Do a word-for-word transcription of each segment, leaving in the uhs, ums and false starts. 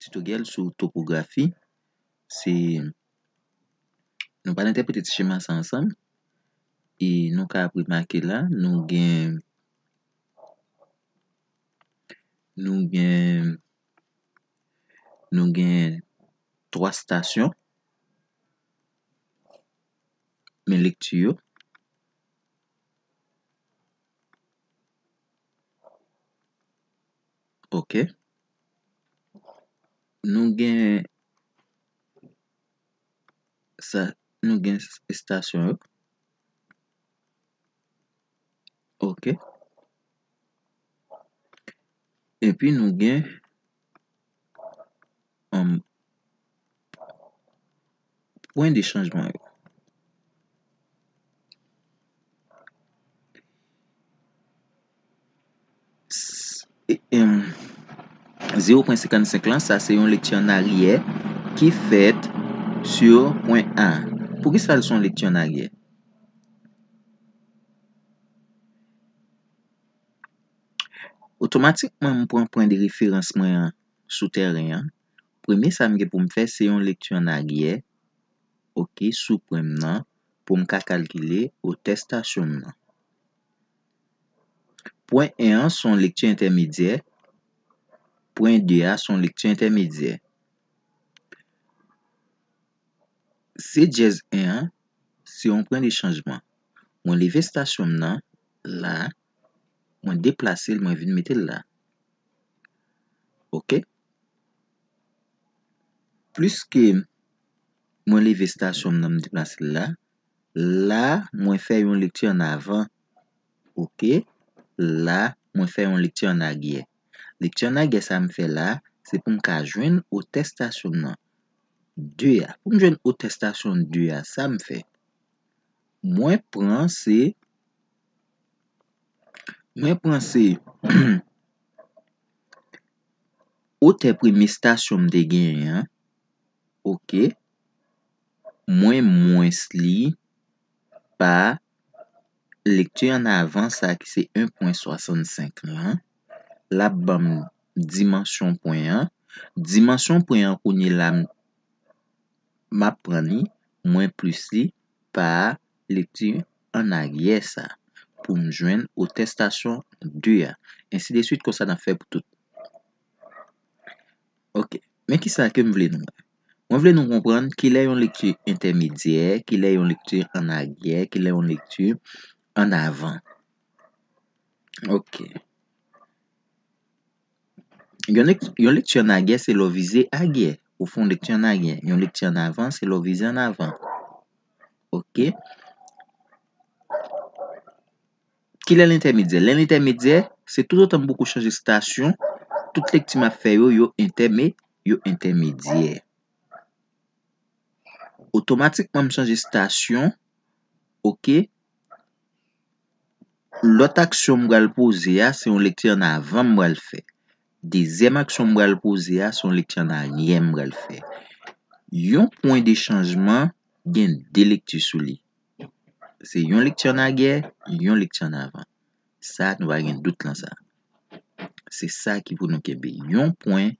Tutoriel sou topografi. Se, nou pral entèprete ti chema sa ansanm. E nou ka ap remake la, nou gen, nou gen, nou gen twa stasyon. Men lekti yo. Ok. Nou gen sa, nou gen estasyon yo. Ok. Epi nou gen, um, pwen de chanjman yo. S-, e, em, zewo pwen senkannsenk lan, sa se yon lekti an aryè ki fèt sou pwen A. Poukisa l se yon lekti an aryè? Otomatikman, m pran pwen de referans mwen an sou tèren an. Premye sa m gen pou m fè, se yon lekti an aryè, ok, sou pwen m nan, pou m ka kalkile otè estasyon m nan. Pwen en an se yon lekti entèmedyè, pwen de a se yon lekti entèmedyè. Se dyèz en an, se yon pwen de chanjman. Mwen leve estasyon m nan la, mwen deplase l, mwen vin mete l la. Ok? Pliske mwen leve estasyon m nan, m deplase l la, la, mwen fè yon lekti an avan. Ok? La, mwen fè yon lekti an aryè. Lekti an aryè sa m fè la, se pou m ka jwenn otè estasyon m nan. De a. Pou m jwenn otè estasyon de a, sa m fè? Mwen pran se, mwen pran se otè premye estasyon m te genyen an. Ok. Mwen mwens li pa lekti an avan sa ki se en pwen swasannsenk lan. L ap ban m dimansyon pwen an. Dimansyon pwen an kounye la m, m ap pran li, mwen plis li pa lekti an aryè sa pou m jwenn otè estasyon de a. Ensi de swit, konsa n ap fè pou tout. Ok. Men kisa ke m vle nou wè? Mwen vle nou konprann kilè yon lekti entèmedyè, kilè yon lekti an aryè, kilè yon lekti an avan. Ok. Yon lek-, yon lekti an aryè se lè w vize aryè. Ou fè yon lekti an aryè. Yon lekti an avan se lè w vize an avan. Ok. Kilè l entèmedyè? Lè l entèmedyè, se toutotan m poko chanje estasyon, tout lekti m ap fè yo, yo entème-, yo entèmedyè. Otomatikman, m chanje estasyon, ok. Lòt aksyon m pral poze a, se yon lekti an avan m pral fè. Dezyèm aksyon m pral poze a, se yon lekti an aryè m pral fè. Yon pwen de chanjman gen de lekti sou li. Se yon lekti an aryè, yon lekti an avan. Sa, nou pa gen dout lan sa. Se sa ki pou nou kenbe. Yon pwen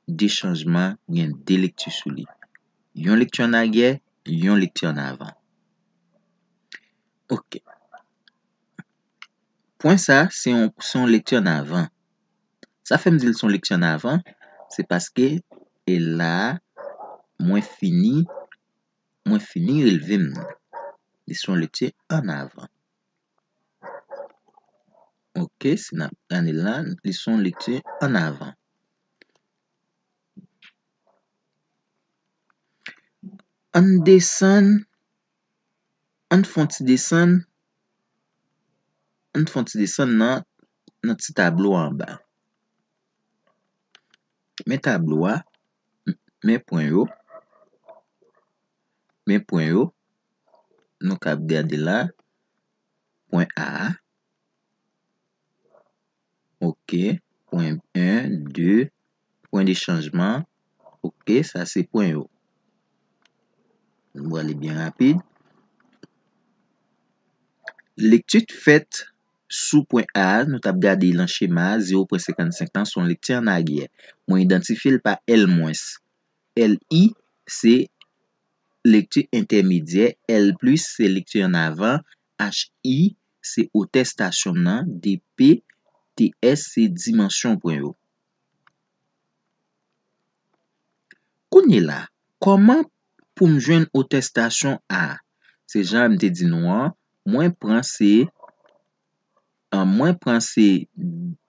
de chanjman gen de lekti sou li. Yon lekti an aryè, yon lekti an avan. Ok. Pwen sa, se yon, se yon lekti an avan. Sa fè m di l se yon lekti an avan, se paske, e la, mwen fini, mwen fini relve m nan. Li se yon lekti an avan. Ok, si n ap gade la, li se yon lekti an avan. Ann desann, ann fè yon ti desann, ann fè yon ti desann nan, nan ti tablo a anba. Men tablo a, men pwen yo, men pwen yo, nou ka ap gade la, pwen A a, ok, pwen en, de, pwen de chanjman, ok, sa se pwen yo. Nou prale byen rapid. Lekti fèt sou pwen A a, nou t ap gade l nan chema a, zewo pwen senkannsenk lan se yon lekti an aryè. Mwen idantifye l pa L mwens. L I se lekti entèmedyè, L plis se lekti an avan, H I se otè estasyon m nan, D P, T S se dimansyon pwen yo. Kounye la, kòman pou m jwenn otè estasyon A? Se jan m te di nou an, mwen pran se, an, mwen pran se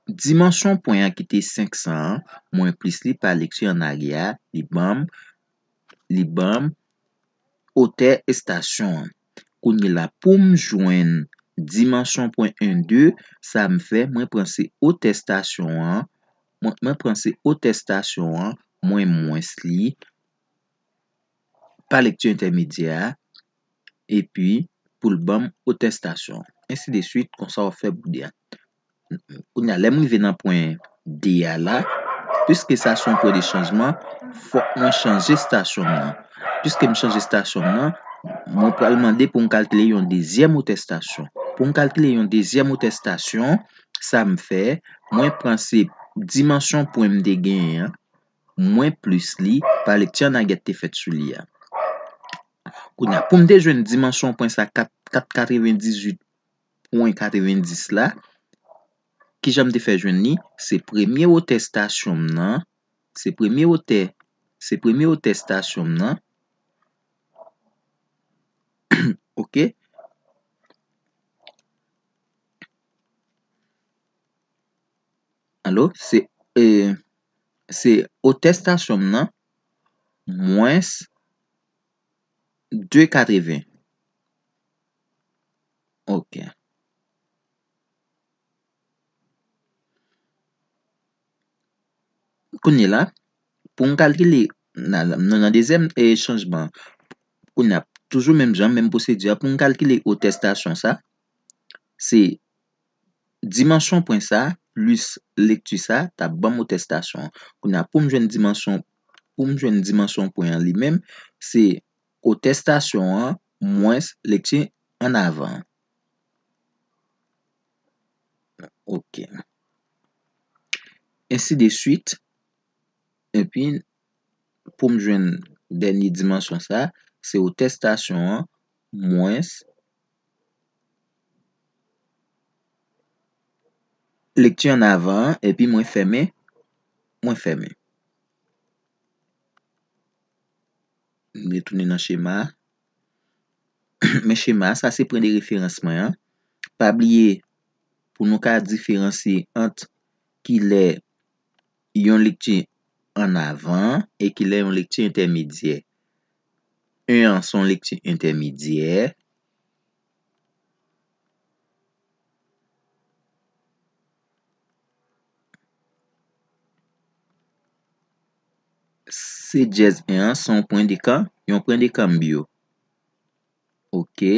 dimansyon pwen an ki te senk san an, mwen plis li pa lekti an aryè a, li ban m, li ban m otè estasyon an. Kounye la, pou m jwenn dimansyon pwen en de, sa m fè, mwen pran se otè estasyon an, mwen, mwen pran se otè estasyon an, mwen mwens li pa lekti entèmedyè a, epi pou l ban m otè estasyon an. Ensi de swit, konsa w ap fè pou de a. Kounye a, lè m rive nan pwen D a la, piske sa se yon pwen de chanjman, fòk mwen chanje estasyon m nan. Piske m chanje estasyon m nan, mwen pral mande pou m kalkile yon dezyèm otè estasyon. Pou m kalkile yon dezyèm otè estasyon, sa m fè, mwen pran se dimansyon pwen m te genyen an, mwen plis li pa lekti an aryè te fèt sou li a. Kounye a, pou m te jwenn dimansyon pwen sa kat, kat katrevendizuit pwen katrevendis la, kijan m te fè jwenn li? Se premye otè estasyon m nan, se premye otè, se premye otè estasyon m nan. Oke. Alo, se, e, se otè estasyon m nan, mwens de katreven. Oke. Kounye la, pou m kalkile, na, nou nan dezyèm, e, chanjman. Kounye a, toujou menm jan, menm pwosedi a, pou m kalkile otè estasyon sa, se dimansyon pwen sa, plis lekti sa, t ap ban m otè estasyon an. Kounye a, pou m jwenn dimansyon, pou m jwenn dimansyon pwen an li menm, se otè estasyon an, mwens lekti an avan an. Oke. Ensi de swit. Epi, pou m jwenn dènye dimansyon sa, se otè estasyon an, mwens lekti an avan an, epi mwen fèmen, mwen fèmen. M retounen nan chema a. Men chema a, sa se pwen de referans mwen an. Pa bliye, pou nou ka diferansye ant kilè yon lekti an avan e kilè yon lekti entèmedyè. En an se yon lekti entèmedyè. Se dyèz en an, se yon pwen de kan, yon pwen de kanbyo. Oke.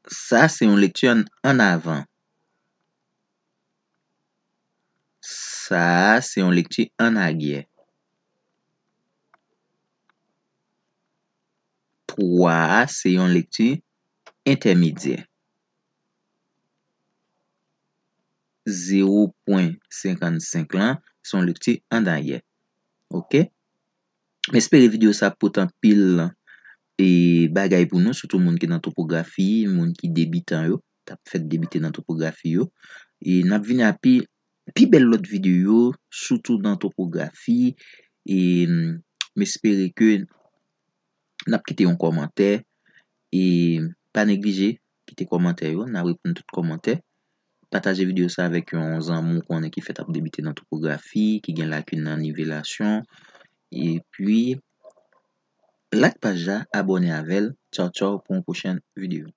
Sa se yon lekti an, an avan. Sa a se yon lekti an aryè. Twa a se yon lekti entèmedyè. Zewo pwen senkannsenk lan se yon lekti an aryè. Oke? M espere videyo sa ap pote anpil, e, bagay pou nou, sitou moun ki nan topografi, moun ki debitan yo, k ap fèk debite nan topografi yo. E n ap vini a pi, pi bèl lòt videyo, sitou nan topografi. E, m, m espere ke n ap kite yon kòmantè. E pa neglije kite kòmantè yo, n ap reponn tout kòmantè. Pataje videyo sa avèk yon zanmi w konnen ki fèk ap debite nan topografi, ki gen lakin nan nivelasyon. Epi, like paj la, abòne avè l. Tchaw, tchaw, pou yon pwochèn videyo.